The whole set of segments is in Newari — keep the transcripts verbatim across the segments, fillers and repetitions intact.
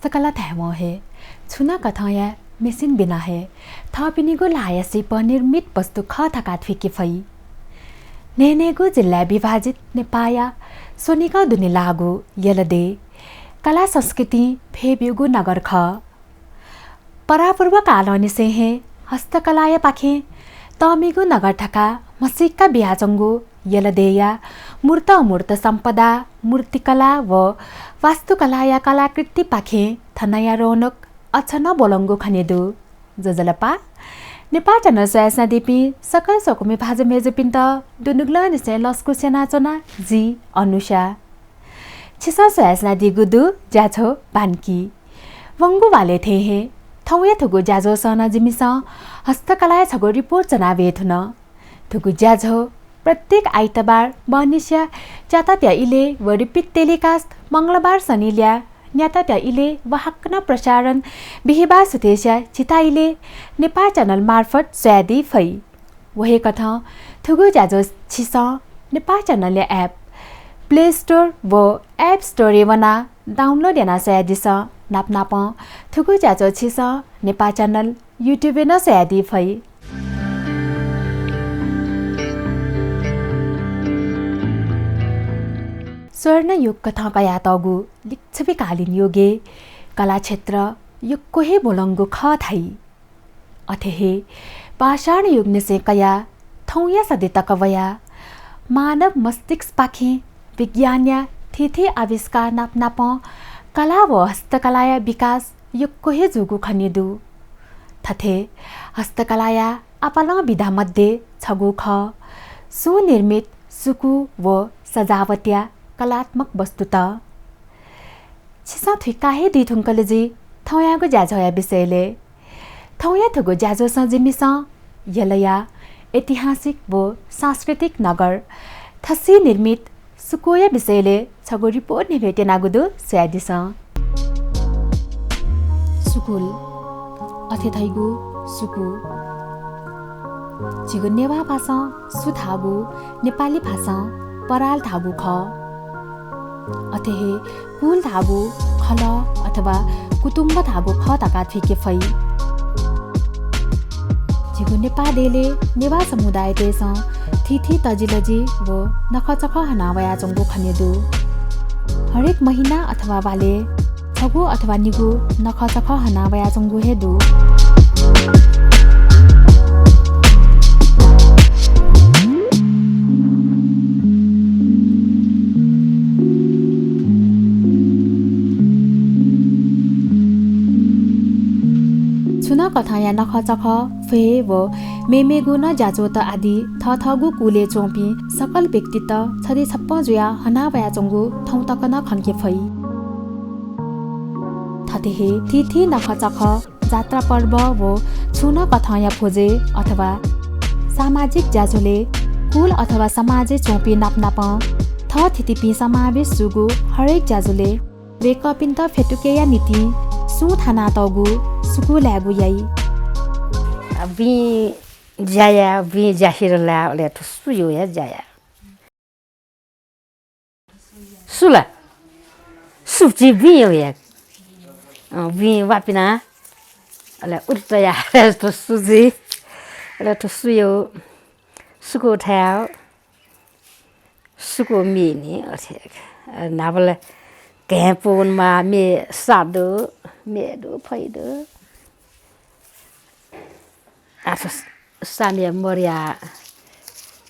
हस्तकला धायेवं हे छुं नं कथंया मेसिन बिना हे थःपिनिगु ल्हाःया शिल्प निर्मित वस्तु खः धकाः थुइके फइ। न्हय्न्हय्गू जिल्लाय् विभाजित नेपाःया स्वनिगः दुने लाःगु यल देय् कला संस्कृतिं भय् ब्यूगु नगर खः। परापूर्व कालंनिसें हे हस्तकलाया पाखें तःमिगु नगर धकाः म्हसीका बियाच्वंगु यल देय्या मूर्त अमूर्त सम्पदा, मूर्तिकला व वास्तुकलाया कलाकृतिपाखें थनया रौनक अझ नं ब्वलंगु खने दु। ज्वजलपा, नेपाः च्यानल स्वयाच्वनादीपिं सकल स्वकुमि भाजु मय्जुपिन्त दुनुगलंनिसें लसकुस यानाच्वना, जि अनुषा। छिसं स्वयाच्वनादीगु दु ज्याझ्वः बान्की। वंगु वालय् थें हे थौंया थुगु ज्याझ्वलय् नं जिमिसं हस्तकलाया छगू रिपोर्ट च्वना वये धुन। थुगु ज्याझ्वः प्रत्येक आइतबार बहनिसिया च्याताःया इलय् व repeat telecast मंगलबार सनिल्या न्याताःया इलय् व हाकनं प्रसारण बिहिबार सुथसिया झिता इलय् नेपाः च्यानल मार्फत स्वयादी फइ। व हे कथं थुगु ज्याझ्वः छिसं नेपाः च्यानलया app Play Store व App Store-य् वनाः download यानाः स्वयादिसँ। नापनापं थुगु ज्याझ्वः छिसं नेपाः च्यानल YouTube-य् नं स्वयादी फइ। स्वर्ण युग कथं कयातःगु लिच्छविकालीन युगय् कला क्षेत्र यक्व हे ब्वलंगु खः धाइ। अथे हे पाषाण युगनिसें कयाः थौंया सदे तक वयाः मानव मस्तिष्कपाखें विज्ञानया थीथी आविष्कार नापनापं कला व हस्तकलाया विकास यक्व हे जूगु खने दु। थथे हस्तकलाया आपालं विधा मध्ये छगू खः सुनिर्मित सुकू व सजावटया कलात्मक वस्तुत। छिसं थुइका हे दइ धुंकल जुइ थौंयागु ज्याझ्वःया विषयलय्। थौंया थुगु ज्याझ्वलय् जिमिसं यलया ऐतिहासिक व सांस्कृतिक नगर थसि निर्मित सुकुया विषयलय् छगू रिपोर्ट न्ह्यब्वये त्यनागु दु, स्वयादिसँ। सुकुल, अथे धइगु सुकु। झीगु नेवाः भासं सु धाःगु नेपाली भासं पराल धाःगु खः। अथे हे कुल धाःगु खलः अथवा कुतुम्ब धाःगु खः धकाः थुइके फइ। झीगु नेपाः देय्‌लय् नेवाः समुदायतय्‌सं थीथी तजिलजि व नखःचखः हना वयाच्वंगु खने दु। हरेक महिना अथवा वालय् छगू अथवा निगू नखःचखः हना वयाच्वंगु हे दु। छुं नं कथंया नखःचखः, फ्वय् व मेमेगु नं ज्याझ्वःत आदि थःथःगु कुलय् च्वंपिं सकल व्यक्तित छधी छप्पँ जुयाः हना वयाच्वंगु थौं तक नं खंके फइ। थथे हे थीथी नखःचखः, जात्रा पर्व व छुं नं कथंया भ्वजय् अथवा सामाजिक ज्याझ्वलय् कुल अथवा समाजय् च्वंपिं नापनापं थःथितिपिं समावेश जूगु हरेक ज्याझ्वलय् वय्‌कःपिन्त फ्यतुकेया निंतिं सुं थानातःगु सुकु लायेगु याइ। बिं ज्या याये, बिं ज्यासिर लाये, अले थ्व सु यु हे ज्या याये। सु ला? सु छि बिं यु हे। अँ, बिं वापिना, अले उल्टा याये थ्व सु जुइ, अले थ्व सु यु, सुकु थाय्। सुकु मिनि अथे। न्हापा ला घाँय् पुगुन मा मे सा दु, मे दु, फै दु। आथु सामे मरुया,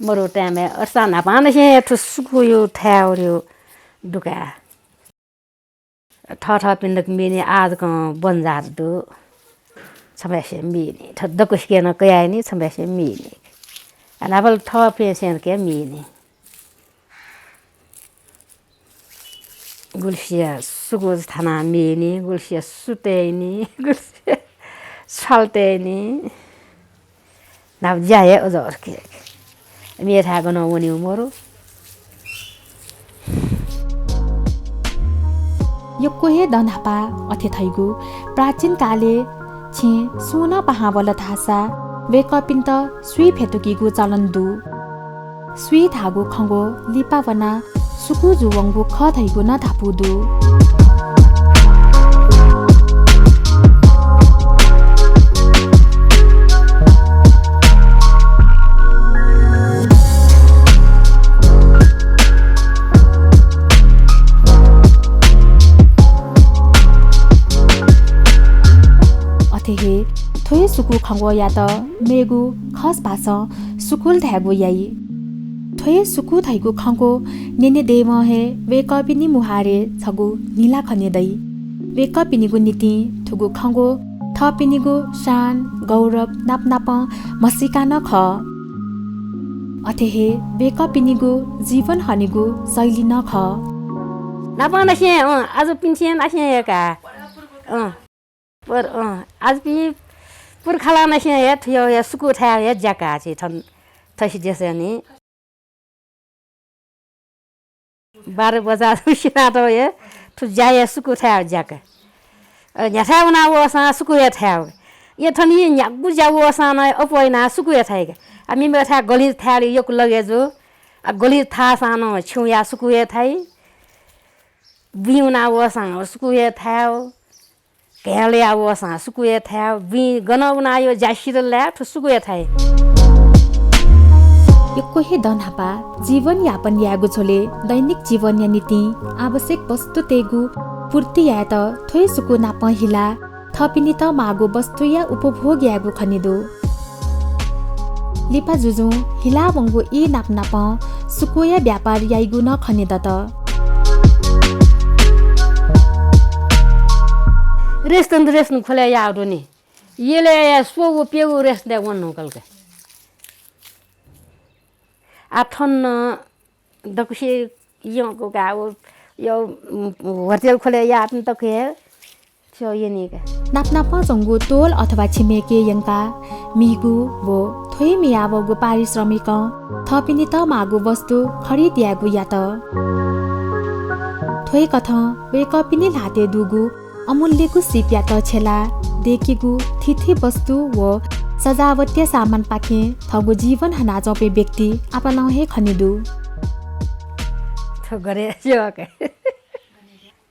मरु time-य् असा न्हापांनिसें थ्व सुकुयु थाय् वरियु दुका। थःथःपिन्त मिनि आजकं बन्जात दु। छम्हय्‌सिया मिनि। थ्व दक्वसिके नं कयाइनि, छम्हय्‌सिया मिनि। आ, न्हापा ला थःपिंसें के मिनि। गुलिसिया सुकु थाना मिनि, गुलिसिया सु तयेनि, गुलिसिया छ्वाल तयेनि। न्हापा ज्या हे अझ अर्के। मेथाय् गनं वनेगु मरु। यक्व हे दँ न्हापा अथे धइगु प्राचीन कालय् छेँ सुं नं पाहां वल धाःसा वय्‌कःपिन्त सुइ फ्यतुकीगु चलन दु। सुइ धाःगु खँग्वः लिपा वनाः सुकु जूवंगु खः धइगु नं धापू दु। हे थ्व हे सुकू खँग्वःयात मेगु खस भासं सुकुल धायेगु याइ। थ्व हे सुकू धइगु खँग्वः न्यने दयेवं हे वय्‌कःपिनि मुहारय् छगू न्हिला खने दइ। वय्‌कःपिनिगु निंतिं थुगु खँग्वः थःपिनिगु शान, गौरव नाप नापं म्हसीका नं खः। अथे हे वय्‌कःपिनिगु जीवन हनेगु शैली नं खः। नापं नासें, अँ, आजुपिन्सें नासें हे का। अँ, पर, अँ, आजुपिं पुर्खाला नासें हे थुयो हे सुकू थाय् हे ज्याका छि थन थसि देशय् नि। बाह्र बजा सिनातः हे थु ज्या हे सुकू थाय् ज्याका। अ, न्ह्याथाय् वना वःसां सुकू हे थाय्। ए थन हि न्ह्यागु ज्या वःसां नं अप्वः यानाः सुकू हे थाय् का। आ, मेमेगु थाय् गलित थाय् यक्व लगे जू। आ, गलित थाःसां नं छेँया सुकू हे थाय्। बुँइ वना वःसां सुकू हे थाय्। घय्‌लया वःसां सुकू हे थाय्, बुँइ गन वनायो ज्या सिधल लाय् थ्व सुकू हे थाय्। यक्व हे दँ न्हापा जीवन यापन यायेगु झ्वलय् दैनिक जीवनया निंतिं आवश्यक वस्तुतय्‌गु पूर्ति यायेत थ्व हे सुकू नापं हिलाः थःपिनित माःगु वस्तुया उपभोग यायेगु खने दु। लिपा जुजुं हिलावंगु ई नाप नापं सुकुया व्यापार याइगु नं खने दत। रेस्टुरेन्ट, रेस्टुरेन्ट खोले याः दु नि। यलय् स्वगु प्यगू रेस्टुरेन्ट वन न्हूकल का। आ थन दक्वसिया यंकू का, व, यो, उम्, होटल खोले याःपिं तक हे च्वः यनी का। नाप नापं च्वंगु तोल अथवा छिमेके यंकाः मीगु व थ्व हे मियावःगु पारिश्रमिकं थःपिनित माःगु वस्तु खरिद यायेगु यात। थ्व हे कथं वय्‌कःपिनि ल्हातय् दुगु अमूल्यगु सिपयात छ्यलाः दय्‌केगु थीथी वस्तु व सजावटया सामानपाखें थःगु जीवन हनाच्वंपिं व्यक्ति आपालं हे खने दु। थ्व गरे यः का।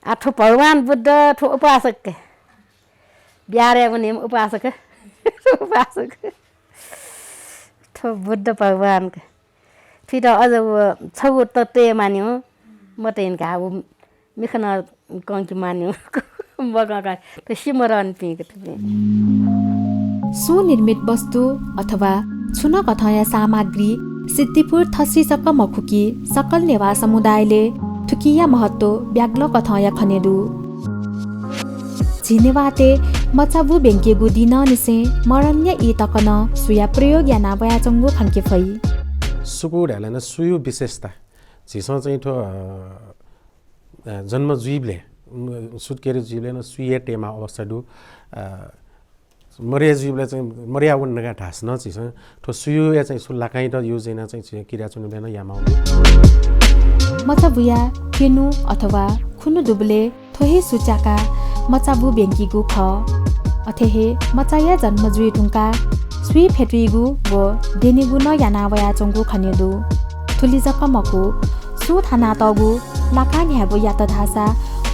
आ, थ्व भगवान बुद्ध, थ्व उपासक का। बिहारय् वनीम्ह उपासक। थ्व उपासक। थ्व बुद्ध भगवान का। थुइत अझ व छगू त तये मानियो, मत यंकाः व मिखा नं कंके मानियो। मकंकाः थ्व सिमरनपिं का थुपिं। सुनिर्मित वस्तु अथवा छुं नं कथंया सामग्री सिद्धिपुर थसि जक मखु कि सकल नेवाः समुदायलय् थुकिया महत्व ब्यागलं कथंया खने दु। झी नेवाःतय् मचाबु ब्यंकेगु दिनंनिसें मरणया ई तक नं सुया प्रयोग याना वयाच्वंगु खंके फइ। सुकु धायेबलय् नं सुया विशेषता झीसं चाहिँ थ्व, अ, अ, जन्म जुइबलय्, उम्, सुत्केरी जुइबलय् नं सुइ हे तयेमाः अवस्था दु। अ, मरया जुइबलय् चाहिँ मरया वन धकाः धाःसा नं झीसं थ्व सुया चाहिँ सु लाकांयात use यानाः चाहिँ झीसं किराच्वनेबलय् नं यायेमाः। मचाबुया प्यन्हु अथवा खुन्हु दुबलय् थ्व हे सु च्याकाः मचाबु ब्यंकीगु खः। अथे हे मचाया जन्म जुइ धुंकाः सुइ फ्यतुइगु व द्यनेगु नं याना वयाच्वंगु खने दु। थुलि जक मखु, सुं थानातःगु लाकां न्ह्यागु यात धाःसा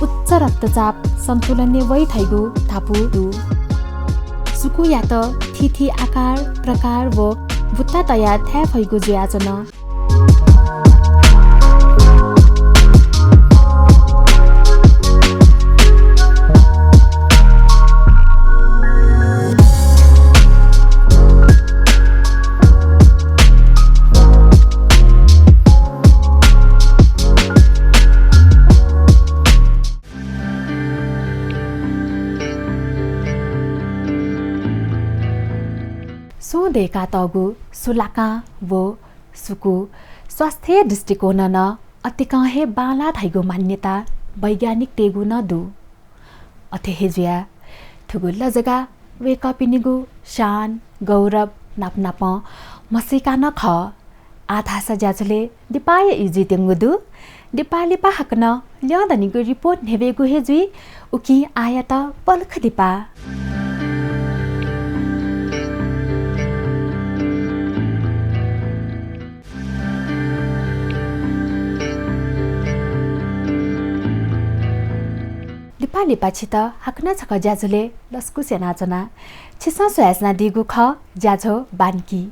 उच्च रक्तचाप सन्तुलनय् वइ धइगु धापू दु। सुकुयात थीथी आकार, प्रकार व बुत्ता तयाः थाये फइगु जुयाच्वन। सुं दय्कातःगु सु लाकां व सुकु स्वास्थ्य दृष्टिकोणं नं अतिकं हे बांलाः धइगु मान्यता वैज्ञानिकतय्गु नं दु। अथे हे जुयाः थुगु लजगाः वय्कःपिनिगु शान, गौरव नाप नापं म्हसीका नं खः। आः धाःसा ज्याझ्वलय् दिपाया ई जुइत्यंगु दु। दिपा लिपा हाकनं ल्यं दनिगु रिपोर्ट न्ह्यब्वयेगु हे जुइ। उकिं आःयात पलख दिपा। लिपा लिपा छित हाकनं छकः ज्याझ्वलय् लसकुस यानाच्वना। छिसं स्वयाच्वनादीगु खः ज्याझ्वः बान्की।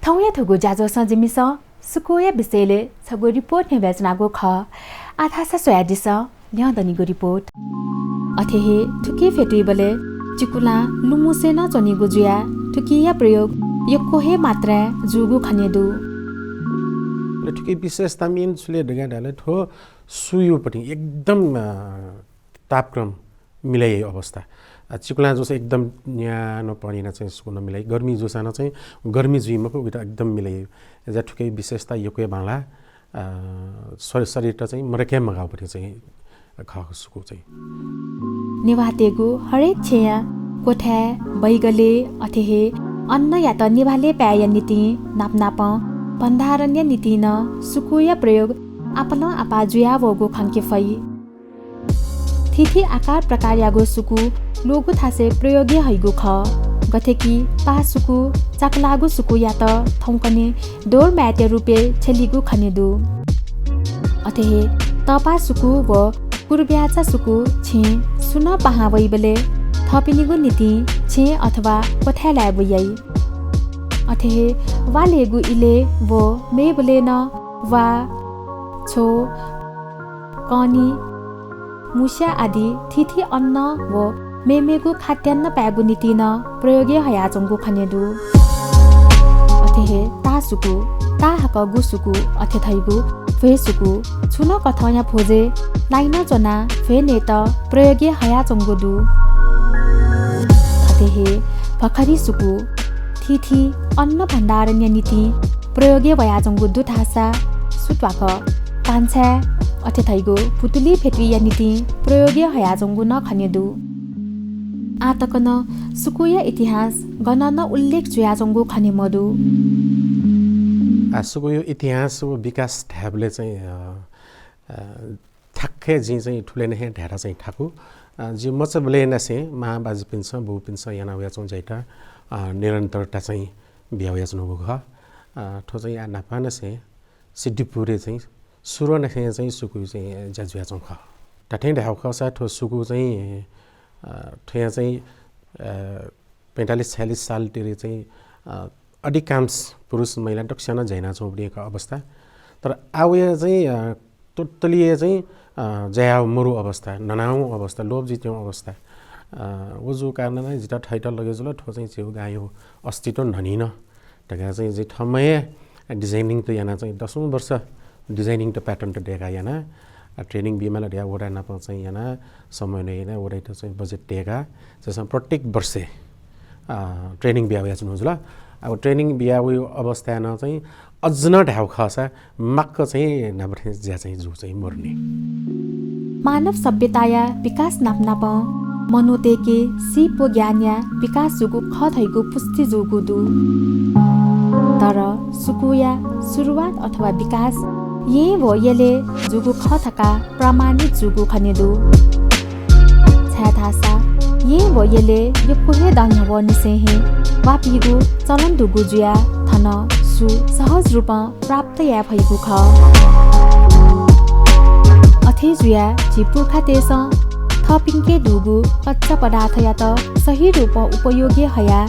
थौंया थुगु ज्याझ्वलय् जिमिसं सुकुया विषयलय् छगू रिपोर्ट न्ह्यब्वयाच्वनागु खः। आः धाःसा स्वयादिसँ ल्यं दनिगु रिपोर्ट। अथे हे थुकी फ्यतुइबलय् चिकुलां लुमुसे नं च्वनीगु जुयाः थुकिया प्रयोग यक्व हे मात्राय् जूगु खने दु। अले थुकिया विशेषता मेन छु ले धकाः धाःले थ्व सुयुपट्टि एकदम, अ, तापक्रम मिलाइ अवस्था। अ, चिकुलां जूसा एकदम न्यानो पानीना चाहिँ सुकु नमिलाइ, गर्मी जूसा न चाहिँ गर्मी जुइ मखु, उइत एकदम मिलाइ। एजा थुकिया विशेषता यक्व हे बांला, अ, शरी-, शरीरत चाहिँ मरके मगाउपट्टि चाहिँ खः सुकु चाहिँ। नेवाःतय्गु हरेक छेँया क्वथाय्, बैगलय् अथे हे अन्नयात निभाले पाय्या निंतिं नापनापं भण्डारणया निंतिं नं सुकुया प्रयोग आपालं आपाः जुयावःगु खंके फइ। थीथी आकार प्रकारयागु सुकु ल्वःगु थासय् प्रयोगय् हइगु खः। गथे कि पाः सुकु, चाकलाःगु सुकुयात थौंकन्हय् दोर माय्‌तय् रूपय् छ्यलीगु खने दु। अथे हे तःपाः सुकु व कुरुब्याचा सुकु छेँ सुनं पाहां वइबलय् थःपिनिगु निंतिं छेँ अथवा क्वथाय् लायेबु याइ। अथे हे वा लयेगु इलय् व मेबलय् नं वा, छ्व, कनी, मुस्या आदि थीथी अन्न व मेमेगु खाद्यान्न पायेगु निंतिं नं प्रयोगय् हयाच्वंगु खने दु। अथे हे ताः सुकु, ताः हाकःगु सुकु अथे धइगु भ्वय् सुकु, छुं नं कथंया भ्वजय् लाइनं च्वनाः भ्वय् नयेत प्रयोगय् हयाच्वंगु दु। अथे हे भखरी सुकु, थीथी अन्न भण्डारणया निंतिं प्रयोगय् वयाच्वंगु दु धाःसा सुत्वाक, कान्छाय् अथे धइगु पुतुलि फ्यतुइया निंतिं प्रयोगय् हयाच्वंगु नं खने दु। आः तक नं सुकुया इतिहास गनं नं उल्लेख जुयाच्वंगु खने मदु। आ, सुकुया इतिहास व विकास धायेबलय् चाहिँ, अ, अ, ठ्याक्कै जिं चाहिँ थुलि नं हे धायेत चाहिँ थाकु। अ, जि मचाबलय् नासें मांबाजुपिन्सं, बौपिन्सं याना वयाच्वंगु ज्याइत, अ, निरन्तरता चाहिँ बिया वयाच्वनागु खः। अ, थ्व चाहिँ आः न्हापांनिसें सिद्धिपुरय् चाहिँ सुरुवात नासें चाहिँ सुकु चाहिँ ज्या जुयाच्वंगु खः। धात्थें धायेगु खःसा थ्व सुकु चाहिँ, अ, थ्वयां चाहिँ, अ, पैंतालिस छयालिस साल तिरे चाहिँ, अ, अधिकांश पुरुष महिला दक्वस्यां नं ज्या यानाच्वंगु अवस्था। तर आः वया चाहिँ, अ, totally हे चाहिँ, अ, ज्या याः मरु अवस्था, ननावं अवस्था, लोप जुइत्यं अवस्था। अ, व जूगु कारणं जितः थःत लगे जुल, थ्व चाहिँ झीगु गाउँया अस्तित्व न्हनी न धकाः चाहिँ जिं थःम्हं हे designing त याना चाहिँ दसौं वर्ष designing त pattern त दय्काः याना। अ, training बीमाल धयाः वडा नाप चाहिँ याना, समन्वय याना, वडाइत चाहिँ budget दय्काः चाहिँ प्रत्येक वर्षय्, अ, training बिया वयाच्वनागु जुल। अब training बिया वइगु अवस्थाय् नं चाहिँ अझ नं धायेगु खःसा माक्क चाहिँ न्हापा थें ज्या चाहिँ जू चाहिँ मरुनि। मानव सभ्यताया विकास नापनापं मनूतय्के सीप व ज्ञानया विकास जूगु खः धइगु पुष्टि जूगु दु। तर सुकुया सुरुवात अथवा विकास येँ व यलय् जूगु खः धकाः प्रमाणित जूगु खने दु। छाय्धाःसा येँ व यलय् यक्व हे दँ न्ह्यवंनिसें हे वापिगु चलन दुगु जुयाः थन सु सहज रूपं प्राप्त याये फइगु खः। अथे जुयाः झी पुर्खातय्सं थःपिन्के दुगु कच्चा पदार्थयात सही रूपं उपयोगय् हयाः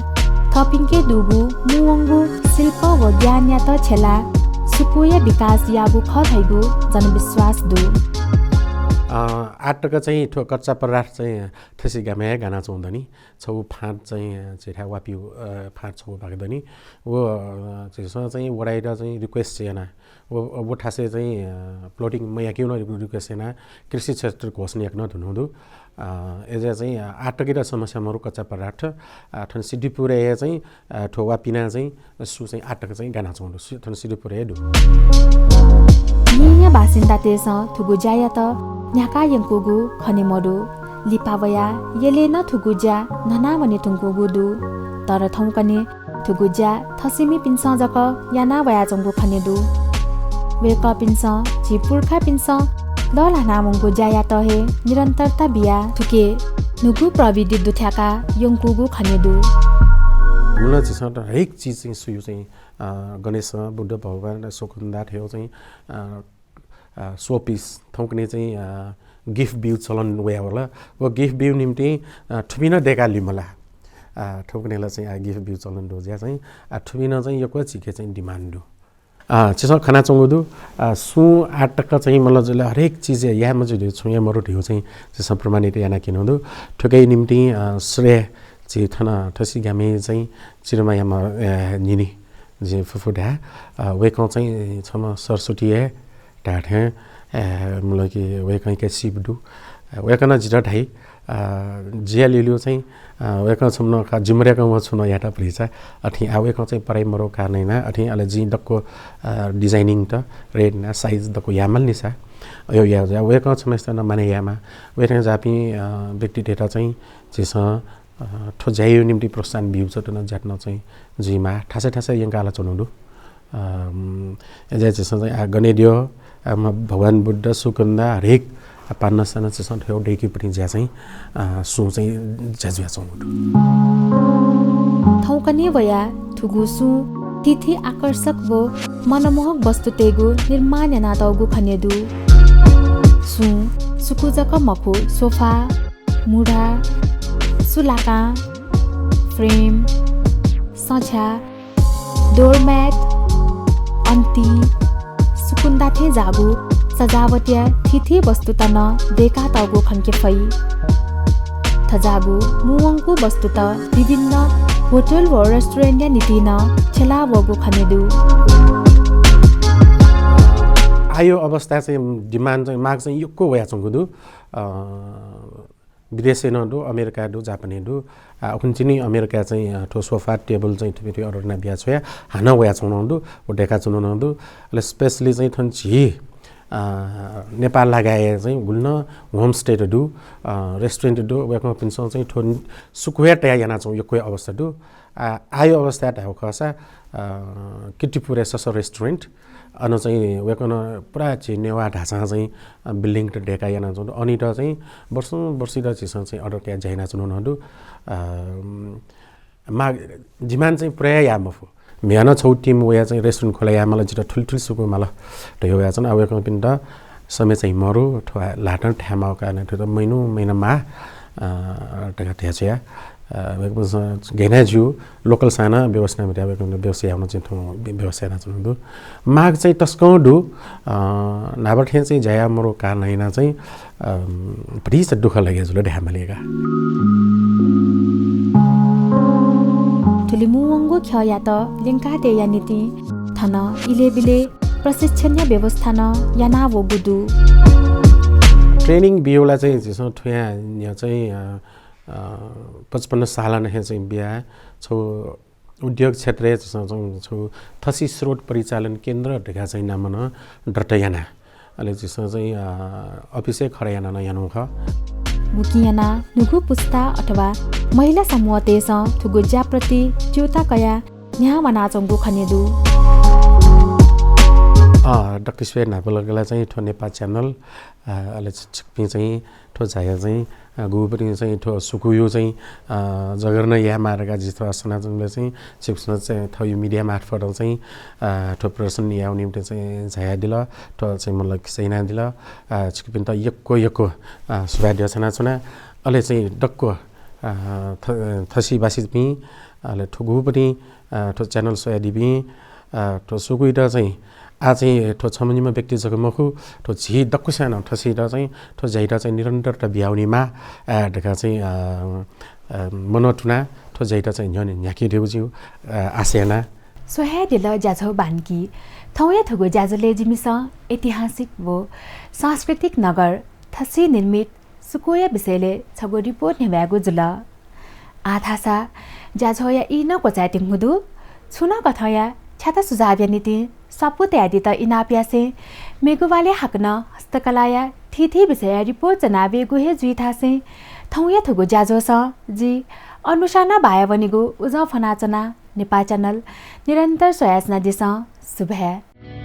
थःपिन्के दुगु मुंवंगु शिल्प व ज्ञानयात छ्यलाः सुकुया विकास याःगु खः धइगु जनविश्वास दु। अ, आःतक चाहिँ थ्व कच्चा पदार्थ चाहिँ थसि गामय् हे गानाच्वंगु दनि। छगू फाँट चाहिँ झीथाय् वापिगु, अ, फाँट छगू भाग दनि। व, अ, झीसं चाहिँ वडाइत चाहिँ request याना। व, व थासय् चाहिँ, अ, plotting मयाकेगु नं request याना। कृषि क्षेत्र घोषणा याकेगु नं धुन दु। अ, अय्जुया चाहिँ, अ, आःतकयात समस्या मरु कच्चा पदार्थ। अ, थन सिद्धिपुरय् हे चाहिँ, अ, थ्व वापिना चाहिँ सु चाहिँ आःतक चाहिँ गानाच्वंगु दु। सु-, थन सिद्धिपुरय् हे दु। येँया बासिन्दातय्सं थुगु ज्यायात न्ह्याका यंकूगु खने मदु। लिपा वयाः यलय् नं थुगु ज्या न्हना वने धुंकूगु दु। तर थौंकन्हय् थुगु ज्या थसिमिपिन्सं जक याना वयाच्वंगु खने दु। वय्कःपिन्सं झी पुर्खापिन्सं लःल्हाना वंगु ज्यायात हे निरन्तरता बियाः थुके न्हूगु प्रविधि दुथ्याका यंकूगु खने दु। मुल झीसं त हरेक चिज चाहिँ सुयु चाहिँ, अ, गणेश, बुद्ध भगवान, स्वकुन्दा थेव चाहिँ, अ, अ, showpiece थौंकन्हय् चाहिँ, अ, gift बिउ चलन वयावल। व gift बिउ निम्तिं, अ, थुपिं नं दय्का लिमला। अ, थौंकन्हय् ला चाहिँ, अ, gift बिउ चलन दु ज्या चाहिँ, अ, थुपिं नं चाहिँ यक्व झीके चाहिँ demand दु। अ, झीसं खनाच्वंगु दु। अ, सुं आः तक चाहिँ मतलब जुल हरेक चिज याये मज्यू धइगु, छुं याये मरु धइगु चाहिँ झीसं प्रमाणित यानाक्यनागु दु। थुकिया निंतिं, अ, श्रेय झी थन थसिगामय् चाहिँ चिरुमायाम्ह, अ, निनि जिं फुफू धाये। अ, वय्कः चाहिँ छम्ह सरस्वती हे धाये थें, अ, मतलब कि वय्कःया सिप दु। अ, वय्कलं जितः धाइ, अ, जिया ल्यूल्यू चाहिँ, अ, वय्कः छम्ह नं खः, जिमि दकलय् वं छुं नं यात भतिचा। अथें आः वय्कः चाहिँ पढाइ मरु कारणं यानाः, अथें अले जिं दक्व, अ, designing त ready याना size दक्व यायेमाल नि सा। अय् याः जुया वय्कः छम्हसित नं मानय् यायेमाः। वय्कःया ज्याःपिं, अ, व्यक्तितय्त चाहिँ झीसं, अ, थ्व ज्याया निंतिं प्रोत्साहन ब्यूगु च्वंतुना ज्यात नं चाहिँ जुइमाः। थासय् थासय् यंकाः ला च्वनागु दु। अम, अय् जुया झीसं चाहिँ आः गनेद्यः, अम, भगवान बुद्ध, सुकुन्दा, हरेक पानासाना झीसं थ्व दय्केगुपट्टि ज्या चाहिँ, अ, सुं चाहिँ ज्या जुयाच्वंगु दु। थौंकन्हय् वयाः थुगु सुं थीथी आकर्षक व मनमोहक वस्तुतय्गु निर्माण यानातःगु खने दु। सुं सुकु जक मखु, सोफा, मुढा, सुलाकां, frame, सछ्या, doormat, अन्ति, सुकुन्दा थें जाःगु सजावटया थीथी वस्तुत नं दय्कातःगु खंके फइ। थज्याःगु मुंवंगु वस्तुत विभिन्न होटल व रेस्टुरेन्टया निंतिं नं छ्यला वःगु खने दु। आःया अवस्था चाहिँ demand चाहिँ, माग चाहिँ यक्व वयाच्वंगु दु। अ, विदेशय् नं दु, अमेरिकाय् दु, जापानय् दु। आ, उखुन्हु चाहिँ नि अमेरिकाय् चाहिँ, अ, थ्व सोफा, टेबल चाहिँ थुपिं थुपिं order याना बियाछ्वया, हानं वयाच्वंगु नं दु, व दय्काच्वंगु नं दु। अले specially चाहिँ थन झी, अ, नेपाल लगायत चाहिँ गुलि नं homestay त दु, अ, restaurant दु, वय्कःपिन्सं चाहिँ थ्व सुकुया तयाः यानाच्वंगु यक्व अवस्था दु। आ, आःया अवस्था धायेगु खःसा, अ, कीर्तिपुरय् ससः restaurant, अन चाहिँ वय्कलं पुरा झी नेवाः धाःसां चाहिँ, अ, building त दय्काः यानाच्वंगु दु। अनित चाहिँ वर्षौं वर्षित झीसं चाहिँ order कयाः ज्या यानाच्वनागु नं दु। अ, माग, demand चाहिँ पुरा याये मफु। म्हिगः नं छगू team वयाः चाहिँ restaurant खोला यायेमाल, जितः थुलि थुलि सुकु माल धयाः वयाच्वन। आ, वय्कःपिन्त समय चाहिँ मरु, थ्व ल्हातं थाय् माःगु कारणं थ्व त महिनौं महिना माः, अ, धकाः धयाछ्वया। अ, वय्कःपिन्सं गय् याना ज्यू, local सां नं व्यवस्था याना बिज्यात, वय्कःपिन्त व्यवस्था यायेगु नं चाहिँ थौं व्य-, व्यवस्था यानाच्वनागु दु। माग चाहिँ तसकं दु, अ, न्हापा थें चाहिँ ज्या याये मरु कारणं यानाः चाहिँ, अ, भतिचा दुःख लगे जुल धायेमाली का। थुलि मुंवंगु ख्यःयात ल्यंकातयेया निंतिं थन इलय् ब्यलय् प्रशिक्षणया व्यवस्था नं याना वःगु दु। Training बियागु ला चाहिँ झीसं थुया न्ह्यः चाहिँ, अ, अ, पचपन्न सालं हे चाहिँ बिया छगू उद्योग क्षेत्रय् झीसं चाहिँ छगू थसि स्रोत परिचालन केन्द्र धकाः चाहिँ नामं नं दर्ता याना। अले झीसं चाहिँ, अ, office हे खडा याना नं यानागु खः। बुकिं यानाः न्हूगु पुस्ता अथवा महिला समूहतय्सं थुगु ज्याप्रति च्यूताः कयाः न्ह्याः वनाच्वंगु खने दु। अ, दक्वसिबय् न्हापालाक ला चाहिँ थ्व नेपाः channel, अ, अले छि-, छिकपिं चाहिँ थ्व झायाः चाहिँ, अ, गुगुपतिं चाहिँ थ्व सुकुया चाहिँ, अ, जगरण यायेमाः धकाः जितः सनाच्वंबलय् चाहिँ छिकपिन्सं चाहिँ थःगु media मार्फत चाहिँ, अ, थ्व प्रदर्शन यायेगु निंतिं चाहिँ झायादिल, थ्व चाहिँ मतलब कि चाहिँ यानादिल। अ, छिकपिन्त यक्व यक्व, अ, सुभाय् देछानाच्वना। अले चाहिँ दक्व, अ, थ-, थसिबासिपिं, अले थुगुपतिं, अ, थ्व channel स्वयादीपिं, अ, थ्व सुकुयात चाहिँ आः चाहिँ थ्व छम्ह निम्ह व्यक्ति जक मखु, थ्व झी दक्वसिनं थसियात चाहिँ थ्व ज्यायात चाहिँ निरन्तरता बियावनेमाः, अ, धकाः चाहिँ, अ, अ, मनंतुना थ्व ज्यायात चाहिँ न्ह्यःने न्ह्याकेगु जिगु, अ, आशा याना। स्वयादिल ज्याझ्वः बान्की। थौंया थुगु ज्याझ्वलय् जिमिसं ऐतिहासिक व सांस्कृतिक नगर थसि निर्मित सुकुया विषयलय् छगू report न्ह्यब्वयेगु जुल। आः धाःसा ज्याझ्वःया ई नं क्वचायेत्यंगु दु। छुं नं कथंया छ्याता सुझावया निंतिं स्वापू तयादीत इनाप यासें मेगु वालय् हाकनं हस्तकलाया थीथी विषयया report च्वनाबीगु हे जुइ धासें थौंया थुगु ज्याझ्वलय् जि अनुषां बायावनेगु उजं फ्वनाच्वना। नेपाः channel निरन्तर स्वयाच्वनादिसँ। सुभाय्।